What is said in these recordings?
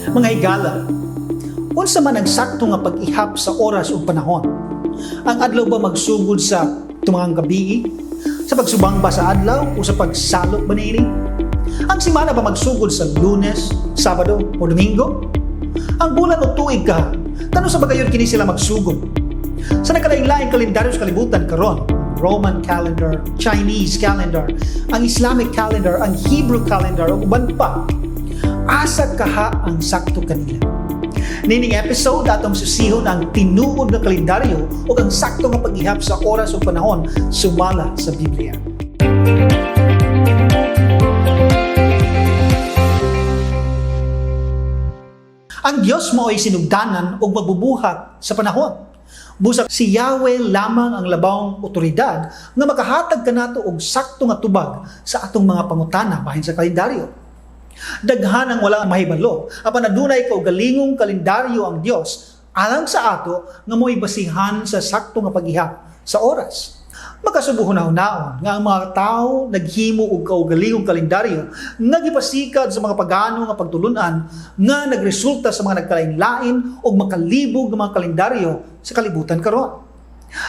Mga higala, unsa man ang sakto nga pag-ihap sa oras ug panahon? Ang adlaw ba magsugod sa tungang gabi? Sa pagsubang ba sa adlaw o sa pagsalop ba niini? Ang semana ba magsugod sa Lunes, Sabado o Domingo? Ang bulan o tuig ka, kanus-a ba gayud kini sila magsugod? Sa nagkalain-laing kalendaryo sa kalibutan karon, Roman calendar, Chinese calendar, ang Islamic calendar, ang Hebrew calendar ug uban pa, asa kaha ang sakto kanila? Nining episode, atong susihon ang tinuod nga kalendaryo ug ang sakto nga pag-ihap sa oras ug panahon sumala sa Biblia. Ang Dios mao'y sinugdanan ug magbubuhat sa panahon. Busa si Yahweh lamang ang labawng otoridad nga makahatag kanato og sakto nga tubag sa atong mga pangutana bahin sa kalendaryo. Daghan ang wala mahibalo apan adunay kaugalingong kalendaryo ang Dios alang sa ato nga mo'y basihan sa sakto nga pag-ihap sa oras. Makasubo hunahunaon nga ang mga tawo naghimo og kaugalingong kalendaryo nga gipasikad sa mga pagano nga pagtulunan nga nagresulta sa mga nagkalain-lain og makalibog nga mga kalendaryo sa kalibutan karon.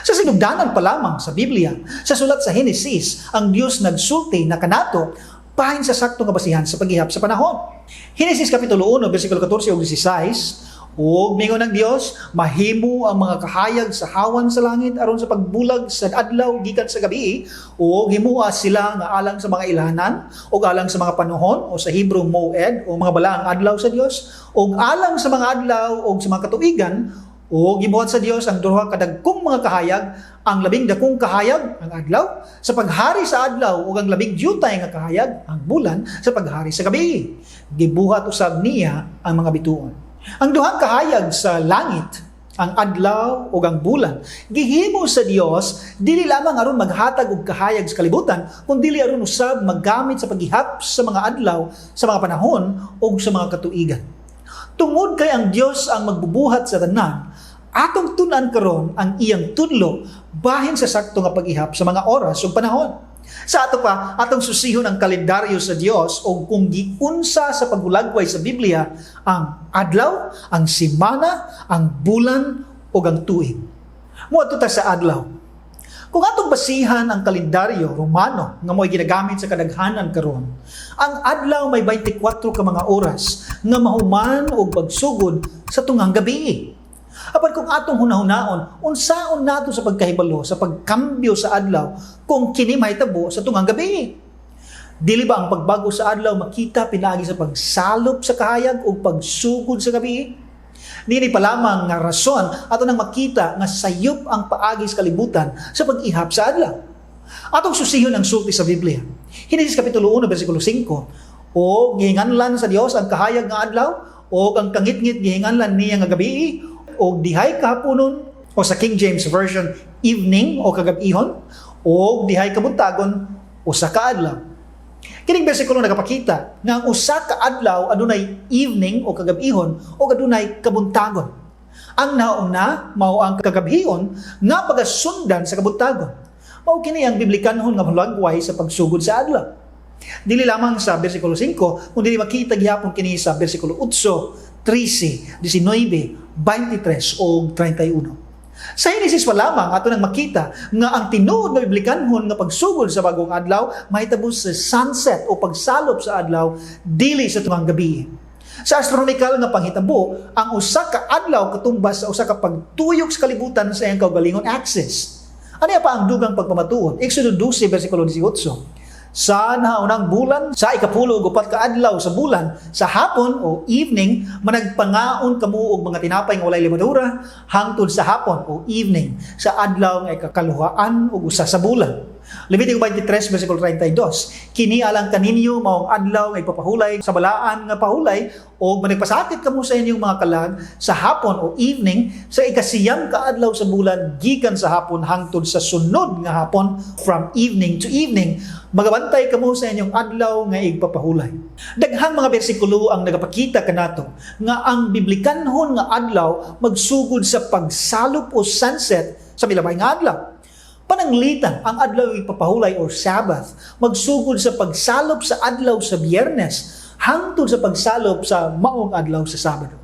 Sa sinugdanan pa lamang sa Biblia, sa sulat sa Henesis, ang Dios nagsulti na kanato bahin sa sakto nga basihan sa paghihap sa panahon. Henesis Kapitulo 1, versikulo 14 ug 16, "Ug mingon ang Dios, mahimo ang mga kahayag sa hawan sa langit aron sa pagbulag sa adlaw gikan sa gabi, ug himoa sila nga alang sa mga ilhanan ug alang sa mga panahon," o sa Hebrew moed o mga balaang adlaw sa Dios, "ug alang sa mga adlaw ug sa mga katuigan. Ug gibuhat sa Dios ang duha ka dagkong mga kahayag, ang labing dakong kahayag, ang adlaw, sa paghari sa adlaw, ug ang labing dyutay nga kahayag, ang bulan, sa paghari sa gabi. Gibuhat usab niya ang mga bituon." Ang duhang kahayag sa langit, ang adlaw ug ang bulan, gihimo sa Dios dili lamang aron maghatag og kahayag sa kalibutan, kundi aron usab maggamit sa paghihap sa mga adlaw, sa mga panahon ug sa mga katuigan. Tungod kay ang Dios ang magbubuhat sa tanan, atong tun-an karon ang iyang tudlo bahin sa sakto nga pag-ihap sa mga oras ug panahon. Sa ato pa, atong susihon ang kalendaryo sa Dios o kung giunsa sa paghulagway sa Biblia ang adlaw, ang semana, ang bulan ug ang tuig. Moadto ta sa adlaw. Kung atong basihan ang kalendaryo Romano nga mo'y ginagamit sa kadaghanan karon, ang adlaw may 24 ka mga oras nga mahuman og pagsugod sa tungang gabi. Apan kung atong hunahunaon, unsaon nato sa pagkahibalo sa pagkambyo sa adlaw kung kini mahitabo sa tungang gabi? Dili ba ang pagbago sa adlaw makita pinaagi sa pagsalop sa kahayag o pagsugod sa gabi? Nini pa lamang nga rason ato nang makita nga sayop ang paagi sa kalibutan sa pag-ihap sa adlaw. Atong susihon ang sulti sa Biblia. Henesis Kapitulo 1, versikulo 5, "O gihinganlan sa Dios ang kahayag nga adlaw, o ang kangitngit gihinganlan niya nga gabi, o dihay kahaponon," o sa King James Version, "evening" o kagabihon, "o dihay kabuntagon, usa ka adlaw." Kining bersikulo nagapakita nga ang usa ka adlaw adunay evening o kagabihon o adunay kabuntagon. Ang nauna mao ang kagabhihon nga pagasundan sa kabuntagon. Mao kini ang biblikanhon nga hulagway sa pagsugod sa adlaw. Dili lamang sa bersikulo 5, kundi makita gihapon kini sa bersikulo 8, 13, 19, 23 o 31. Sa Henesis pa lamang ato nang makita nga ang tinuod nga biblikanhon nga pagsugod sa bagong adlaw mahitabo sa sunset o pagsalop sa adlaw, dili sa tungang gabi. Sa astronomical nga panghitabo, ang usa ka adlaw katumbas sa usa ka pagtuyok sa kalibutan sa iyang kaugalingon axis. Ano pa ang dugang pagpamatuod? Exodo 12 versikulo 18. "Sa naunang bulan, sa ika-14 ka adlaw sa bulan, sa hapon o evening, managpangaon kamo og mga tinapay nga walay lebadura hangtod sa hapon o evening sa adlaw nga ika-21 sa bulan." Levitico 23 versikulo 32. "Kini alang kaninyo maong adlaw nga ipapahulay sa balaan nga pahulay, og managpasakit kamo sa inyong mga kalag sa hapon o evening sa ika-9 ka adlaw sa bulan gikan sa hapon hangtod sa sunod nga hapon, from evening to evening magabantay kamo sa inyong adlaw nga igpapahulay." Daghang mga bersikulo ang nagapakita kanato nga ang biblikanhon nga adlaw magsugod sa pagsalop o sunset sa milabay nga adlaw. Pananglitan, ang adlaw ipapahulay or Sabbath magsugod sa pagsalop sa adlaw sa Biyernes hangtod sa pagsalop sa maong adlaw sa Sabado.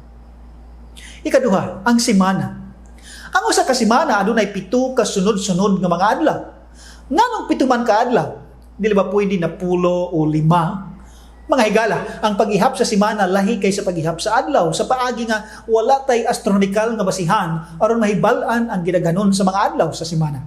Ikaduha, ang simana. Ang usa ka simana adunay 7 ka sunod-sunod nga mga adlaw. Nganong 7 man ka adlaw? Dili ba pwede na 10 o 5? Mga higala, ang pag-ihap sa simana lahi kay sa pag-ihap sa adlaw sa paagi nga wala tay astronomical nga basihan aron mahibal-an ang gidaghanon sa mga adlaw sa simana.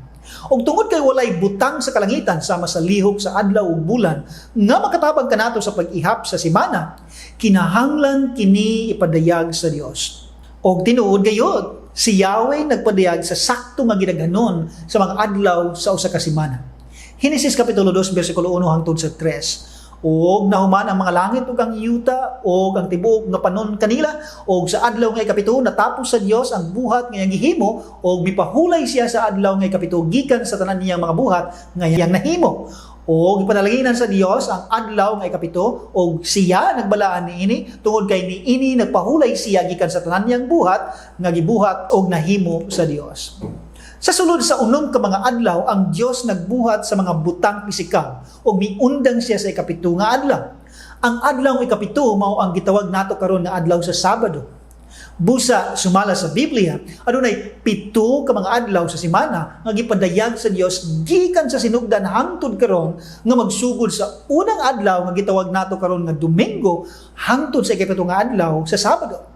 Ug tungod kay walay butang sa kalangitan sama sa lihok sa adlaw ug bulan nga makatabang kanato sa pag-ihap sa simana, kinahanglan kini ipadayag sa Dios. Og tinuod gayud, si Yahweh nagpadayag sa sakto nga gidaghanon sa mga adlaw sa usa ka simana. Henesis kapitulo 2 bersikulo 1 hangtod sa 3. Og nahuman ang mga langit ug ang yuta ug ang tibuok nga panon kanila, ug sa adlaw nga ikapito natapos sa Dios ang buhat nga iyang gihimo, ug mipahulay siya sa adlaw nga ikapito gikan sa tanan niyang mga buhat nga iyang nahimo. Ug ipanalanginan sa Dios ang adlaw nga ikapito, ug siya nagbalaan niini tungod kay niini nagpahulay siya gikan sa tanan niyang buhat nga gibuhat og nahimo sa Dios. Sa sulod sa 6 ka mga adlaw, ang Dios nagbuhat sa mga butang pisikal ug miundang siya sa ikapito nga adlaw. Ang adlaw nga ikapito mao ang gitawag nato karon nga adlaw sa Sabado. Busa sumala sa Biblia, adunay 7 ka mga adlaw sa semana nga gipadayag sa Dios gikan sa sinugdan hangtod karon nga magsugod sa unang adlaw nga gitawag nato karon nga Domingo hangtod sa ikapito nga adlaw sa Sabado.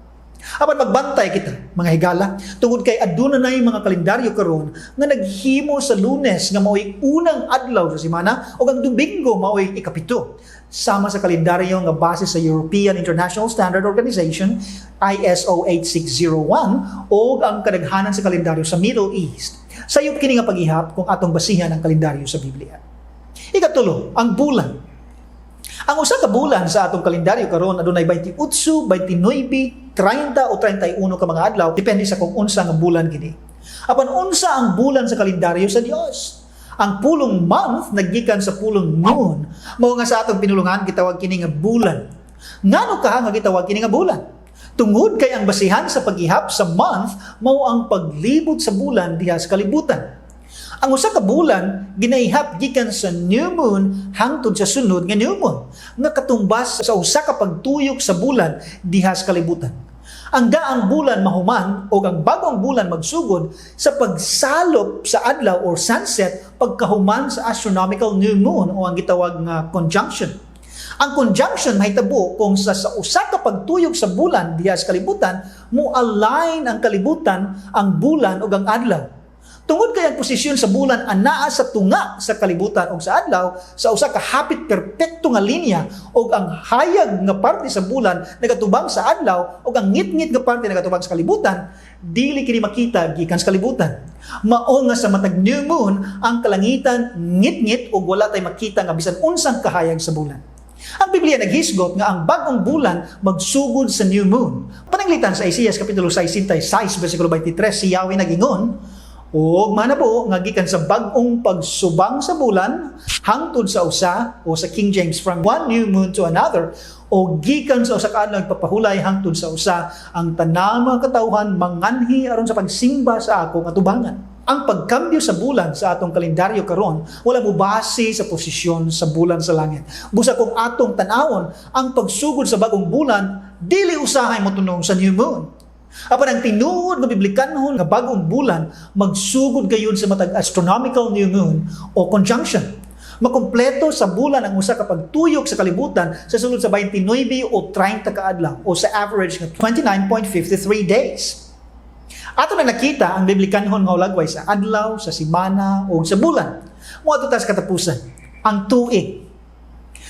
Apan magbantay kita, mga higala, tungod kay aduna nay mga kalendaryo karon nga naghimo sa Lunes nga maoy unang adlaw sa semana ug ang Domingo maoy ikapito. Sama sa kalendaryo nga base sa European International Standard Organization ISO 8601 ug ang kadaghanan sa kalendaryo sa Middle East. Sayop kini nga pag-ihap kung atong basihan ang kalendaryo sa Biblia. Ikatulo, ang bulan. Ang usa ka bulan sa atong kalendaryo karon adunay 28, 29, 30 o 31 ka mga adlaw, depende sa kung unsa nga bulan kini. Apan unsa ang bulan sa kalendaryo sa Dios? Ang pulong month naggikan sa pulong moon. Mao nga sa atong pinulungan gitawag kini nga bulan. Ngano ka nga gitawag kini nga bulan? Tungod kay ang basihan sa pag-ihap sa month mao ang paglibot sa bulan diha sa kalibutan. Ang usa ka bulan ginaihap gikan sa new moon hangtod sa sunod nga new moon nga katumbas sa usa ka pagtuyok sa bulan diha sa kalibutan. Ang daang bulan mahuman o ang bagong bulan magsugod sa pagsalop sa adlaw or sunset pagkahuman sa astronomical new moon o ang gitawag nga conjunction. Ang conjunction mahitabo kung sa usa ka pagtuyok sa bulan diha sa kalibutan mo-align ang kalibutan, ang bulan ug ang adlaw. Tungod kay ang posisyon sa bulan anaa sa tunga sa kalibutan o sa adlaw sa usa ka hapit perpekto nga linya, ug ang hayag nga parte sa bulan nagatubang sa adlaw ug ang ngitngit nga parte nagatubang sa kalibutan, dili kini makita gikan sa kalibutan. Mao nga sa matag new moon ang kalangitan ngitngit ug wala tay makita nga bisan unsang kahayag sa bulan. Ang Biblia naghisgot nga ang bagong bulan magsugod sa new moon. Pananglitan sa Isaias kapitulo 66 bersikulo 23, si Yahweh nagingon, "Og manabo nga gikan sa bag-ong pagsubang sa bulan hangtod sa usa," o sa King James, "from one new moon to another," o "gikan sa usa ka adlaw nagpapahulay hangtod sa usa, ang tanang mga katawhan manganhi aron sa pagsimba sa akong atubangan." Ang pagkambyo sa bulan sa atong kalendaryo karon wala mo base sa posisyon sa bulan sa langit. Busa kung atong tan-awon, ang pagsugod sa bagong bulan dili usahay motunong sa new moon. Apan ang tinuod nga biblikanhon nga bagong bulan magsugod gayud sa matag astronomical new moon o conjunction. Makumpleto sa bulan ang usa ka pagtuyok sa kalibutan sa sulod sa 29 o 30 ka adlaw o sa average nga 29.53 days. Ato na nakita ang biblikanhon nga hulagway sa adlaw, sa simana o sa bulan. Moadto ta sa katapusan, ang tuig.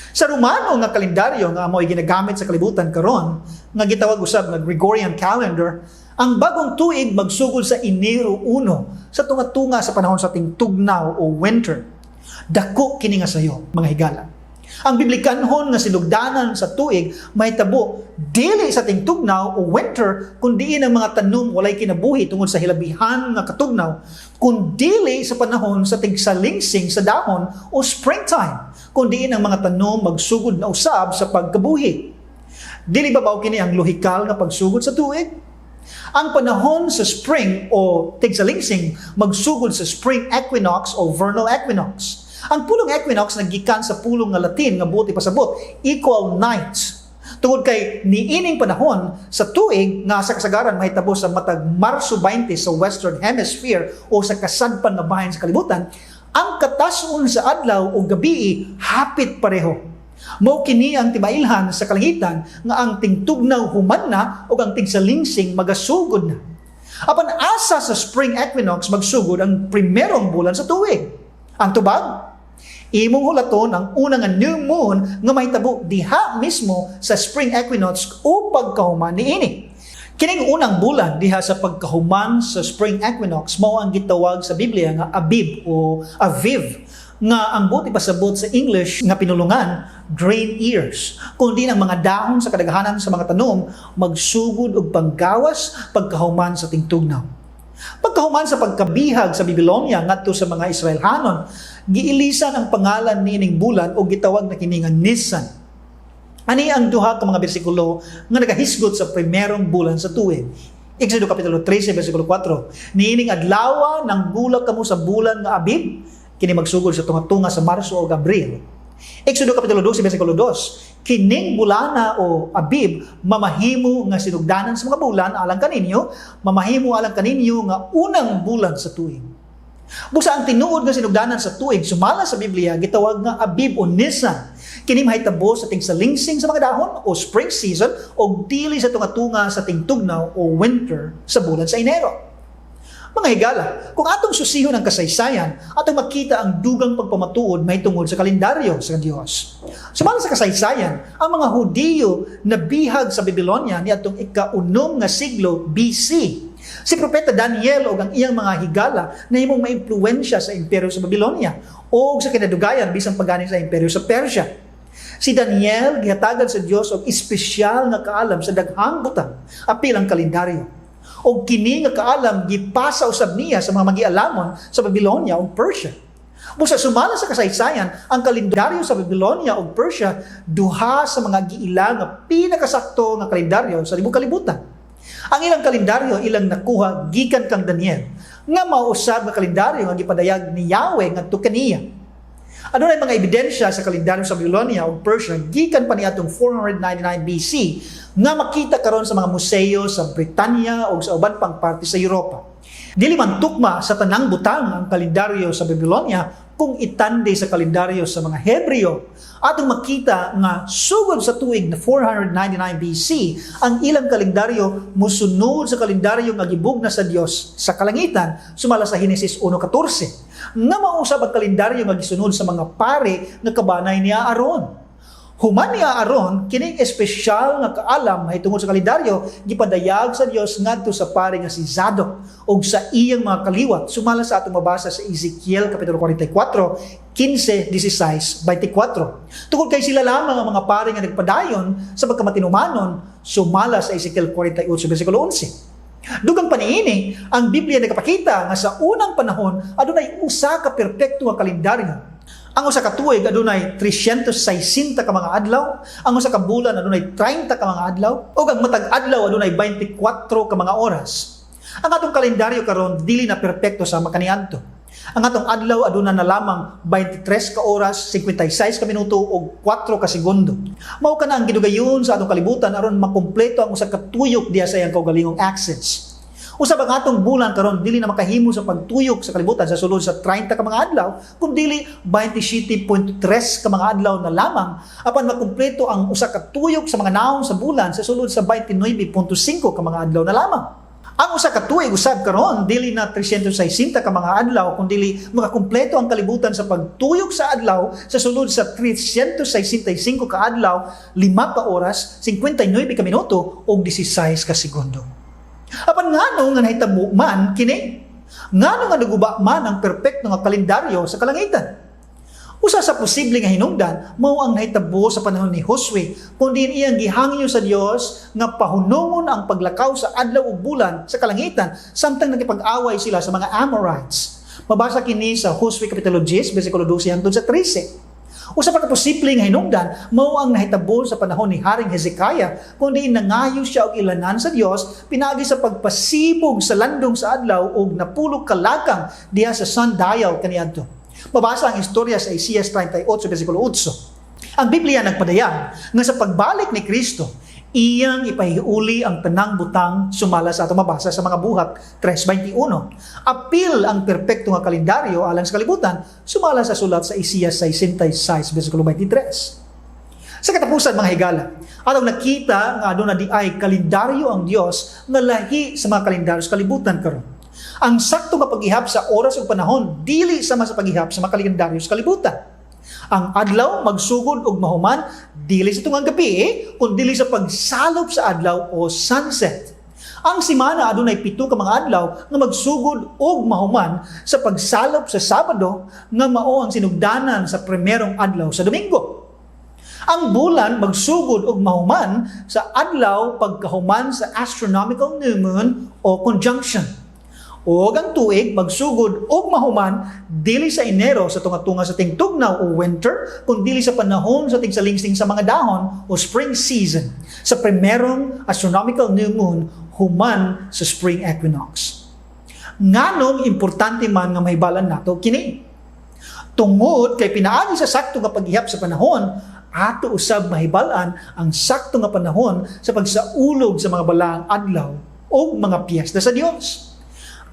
Sa Romano nga kalendaryo nga mo'y ginagamit sa kalibutan karon, nga gitawag usab nga Gregorian calendar, ang bagong tuig magsugod sa Enero 1 sa tunga-tunga sa panahon sa tingtugnaw o winter. Dako kini nga sayo, mga higala. Ang biblikanhon nga sinugdanan sa tuig mahitabo dili sa tingtugnaw o winter, kundi ang mga tanom walay kinabuhi tungod sa hilabihan nga katugnaw, kundi sa panahon sa tigsalingsing sa dahon o springtime, kundi ang mga tanom magsugod na usab sa pagkabuhi. Dili ba mao kini ang lohikal nga pagsugod sa tuig? Ang panahon sa spring o tigsalingsing magsugod sa spring equinox o vernal equinox. Ang pulong equinox naggikan sa pulong nga Latin nga buot ipasabot, equal nights. Tungod kay niining panahon sa tuig nga sa kasagaran mahitabo sa matag Marso 20 sa Western Hemisphere o sa kasadpan nga bahin sa kalibutan, ang katason sa adlaw o gabii hapit pareho. Mao kini ang timailhan sa kalangitan nga ang tingtugnaw human na ug ang tigsalingsing magasugod na. Apan asa sa spring equinox magsugod ang primerong bulan sa tuig? Ang tubag? Imong hulaton ang una nga new moon nga mahitabo diha mismo sa spring equinox o pagkahuman niini. Kining unang bulan diha sa pagkahuman sa spring equinox mao ang gitawag sa Biblia nga Abib o Aviv, nga ang buot ipasabot sa English nga pinulungan, grain ears, kundi ang mga dahon sa kadaghanan sa mga tanom magsugod og panggawas pagkahuman sa tingtugnaw. Pagkahuman sa pagkabihag sa Babylonia ngadto sa mga Israelhanon, giilisan ang pangalan niining bulan o gitawag na kini nga Nisan. Ani ang duha ka mga bersikulo nga nagahisgot sa primerong bulan sa tuig. Exodo kapitulo 13 bersikulo 4. "Niining adlawa nanggula kamo sa bulan nga Abib," kini magsugod sa tunga-tunga sa Marso o Abril. Exodo kapitulo 12 bersikulo 2. "Kining bulana o Abib mamahimo nga sinugdanan sa mga bulan alang kaninyo, mamahimo alang kaninyo nga unang bulan sa tuig." Busa ang tinuod nga sinugdanan sa tuig sumala sa Biblia gitawag nga Abib o Nisan. Kini mahitabo sa tingsalingsing sa mga dahon o spring season o dili sa tunga-tunga sa tingtugnaw o winter sa bulan sa Enero. Mga higala, kung atong susihon ang kasaysayan, atong makita ang dugang pagpamatuod mahitungod sa kalendaryo sa Dios. Sumala sa kasaysayan, ang mga Hudiyo nabihag sa Babylonia niadtong 6 nga siglo BC. Si Propeta Daniel ug ang iyang mga higala nahimong maimpluwensya sa imperyo sa Babylonia o sa kinadugayan bisan pagani sa imperyo sa Persia. Si Daniel gihatagan sa Dios og espesyal nga kaalam sa daghang butang, apil ang kalendaryo. Og kini nga kaalam gipasa usab niya sa mga magialamon sa Babylonia ug Persia. Busa sumala sa kasaysayan, ang kalendaryo sa Babylonia ug Persia duha sa mga giila nga pinakasakto nga kalendaryo sa libog kalibutan. Ang ilang kalendaryo ilang nakuha gikan kang Daniel, nga mausab nga kalendaryo nga gipadayag ni Yahweh ngadto kaniya. Adunay mga ebidensya sa kalendaryo sa Babylonia ug Persia gikan pa niadtong 499 BC nga makita karon sa mga museo sa Britanya ug sa uban pang parte sa Europa. Dili man tukma sa tanang butang ang kalendaryo sa Babylonia kung itande sa kalendaryo sa mga Hebreo. Atong makita nga sugod sa tuig na 499 BC, ang ilang kalendaryo musunod sa kalendaryo nga gibugna sa Dios sa kalangitan sumala sa Henesis 1:14, nga mausab ang kalendaryo nga gisunod sa mga pare nga kabanay ni Aaron. Human ni Aaron, kining espesyal nga kaalam mahitungod sa kalendaryo gipadayag sa Dios ngadto sa pare nga si Zadok ug sa iyang mga kaliwat sumala sa atong mabasa sa Ezekiel kapitulo 44, 15, 16, 24. Tungod kay sila lamang ang mga pare nga nagpadayon sa pagkamatinumanon sumala sa Ezekiel 48 bersikulo 11. Dugang pa niini, ang Biblia nagapakita nga sa unang panahon adunay usa ka perpekto nga kalendaryo. Ang usa ka tuig adunay 360 ka mga adlaw, ang usa ka bulan adunay 30 ka mga adlaw, ug ang matag adlaw adunay 24 ka mga oras. Ang atong kalendaryo karon dili na perpekto sama kaniadto. Ang atong adlaw aduna na lamang 23 ka oras, 56 ka minuto ug 4 ka segundo. Mao kana ang gidugayon sa atong kalibutan aron makumpleto ang usa ka tuyok diha sa iyang kaugalingong axis. Usab ang atong bulan karon dili na makahimo sa pagtuyok sa kalibutan sa sulod sa 30 ka mga adlaw, kun dili 27.3 ka mga adlaw na lamang apan makumpleto ang usa ka tuyok sa mga naong sa bulan sa sulod sa 29.5 ka mga adlaw na lamang. Ang usa ka tuig usab karon dili na 360 ka mga adlaw, kun dili makakumpleto ang kalibutan sa pagtuyok sa adlaw sa sulod sa 365 ka adlaw, 5 ka oras, 59 ka minuto ug 16 ka segundo. Apan ngano nga nahitabo man kini? Ngano nga naguba man ang perpekto nga kalendaryo sa kalangitan? Usa sa posible nga hinungdan mao ang nahitabo sa panahon ni Josue, kun diin iyang gihangyo sa Dios nga pahunungon ang paglakaw sa adlaw ug bulan sa kalangitan samtang nakipag-away sila sa mga Amorites. Mabasa kini sa Josue kapitulo 10 bersikulo 12 hangtod sa 13. Usa pa ka posible nga hinungdan mao ang nahitabo sa panahon ni Haring Hezekiah, kun diin nangayo siya og ilanan sa Dios pinaagi sa pagpasibog sa landong sa adlaw og 10 ka lakang diha sa sundial kaniadto. Mabasa ang istorya sa Isaias 38 bersikulo 8. Ang Biblia nagpadayag nga sa pagbalik ni Kristo, iyang ipahiuli ang tanang butang sumala sa atong mabasa sa mga Buhat 3:21. Apil ang perpekto nga kalendaryo alang sa kalibutan sumala sa sulat sa Isaias 66 versikulo 23. Sa katapusan, mga higala, atong nakita nga aduna diay kalendaryo ang Dios nga lahi sa mga kalendaryo sa kalibutan karon. Ang sakto nga paghihap sa oras ug panahon dili sama sa paghihap sa mga kalendaryo sa kalibutan. Ang adlaw magsugod ug mahuman dili sa tungang gabi, kun dili sa pagsalop sa adlaw o sunset. Ang semana adunay 7 ka mga adlaw nga magsugod ug mahuman sa pagsalop sa Sabado nga mao ang sinugdanan sa primerong adlaw sa Domingo. Ang bulan magsugod ug mahuman sa adlaw pagkahuman sa astronomical new moon o conjunction. Ug ang tuig magsugod ug mahuman dili sa Enero sa tunga-tunga sa tingtugnaw o winter, kun dili sa panahon sa tingsalingsing sa mga dahon o spring season, sa primerong astronomical new moon human sa spring equinox. Nganong importante man nga mahibalan nato kini? Tungod kay pinaagi sa sakto nga paghihap sa panahon, ato usab mahibal-an ang sakto nga panahon sa pagsaulog sa mga balaang adlaw o mga piyesta sa Dios.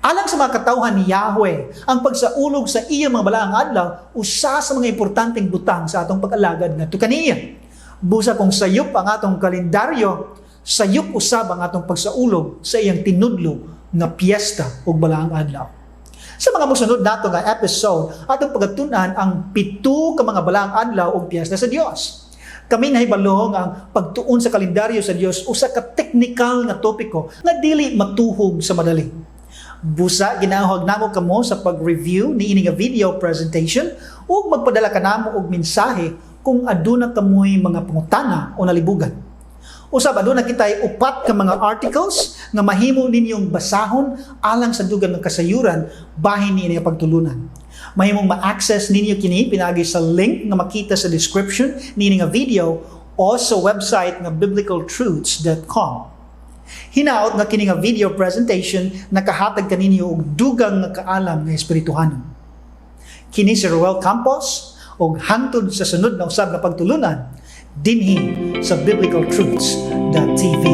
Alang sa mga katawhan ni Yahweh, ang pagsaulog sa iyang mga balaang adlaw usa sa mga importanteng butang sa atong pag-alagad ngadto kaniya. Busa kung sayop ang atong kalendaryo, sayop usab ang atong pagsaulog sa iyang tinudlo nga piyesta ug balaang adlaw. Sa mga mosunod nato nga episode, atong pagatun-an ang 7 ka mga balaang adlaw ug piyesta sa Dios. Kami nahibalo nga ang pagtuon sa kalendaryo sa Dios usa ka teknikal nga topiko nga dili matuhog sa madali. Busa ginahog namo kamo sa pag-review niini nga video presentation ug magpadala kanamo og mensahe kung aduna kamoy mga pangutana o nalibugan. Usab aduna kitay 4 ka mga articles nga mahimo ninyong basahon alang sa dugang nga kasayuran bahin niini nga pagtulunan. Mahimong ma-access ninyo kini pinaagi sa link nga makita sa description niini nga video o sa website nga biblicaltruths.com. Hinaot nga kini nga video presentation nakahatag kaninyo og dugang nga kaalam nga espirituhanon. Kini si Ruel Campos og hangtod sa sunod na usab nga pagtulunan dinhi sa biblicaltruths.tv.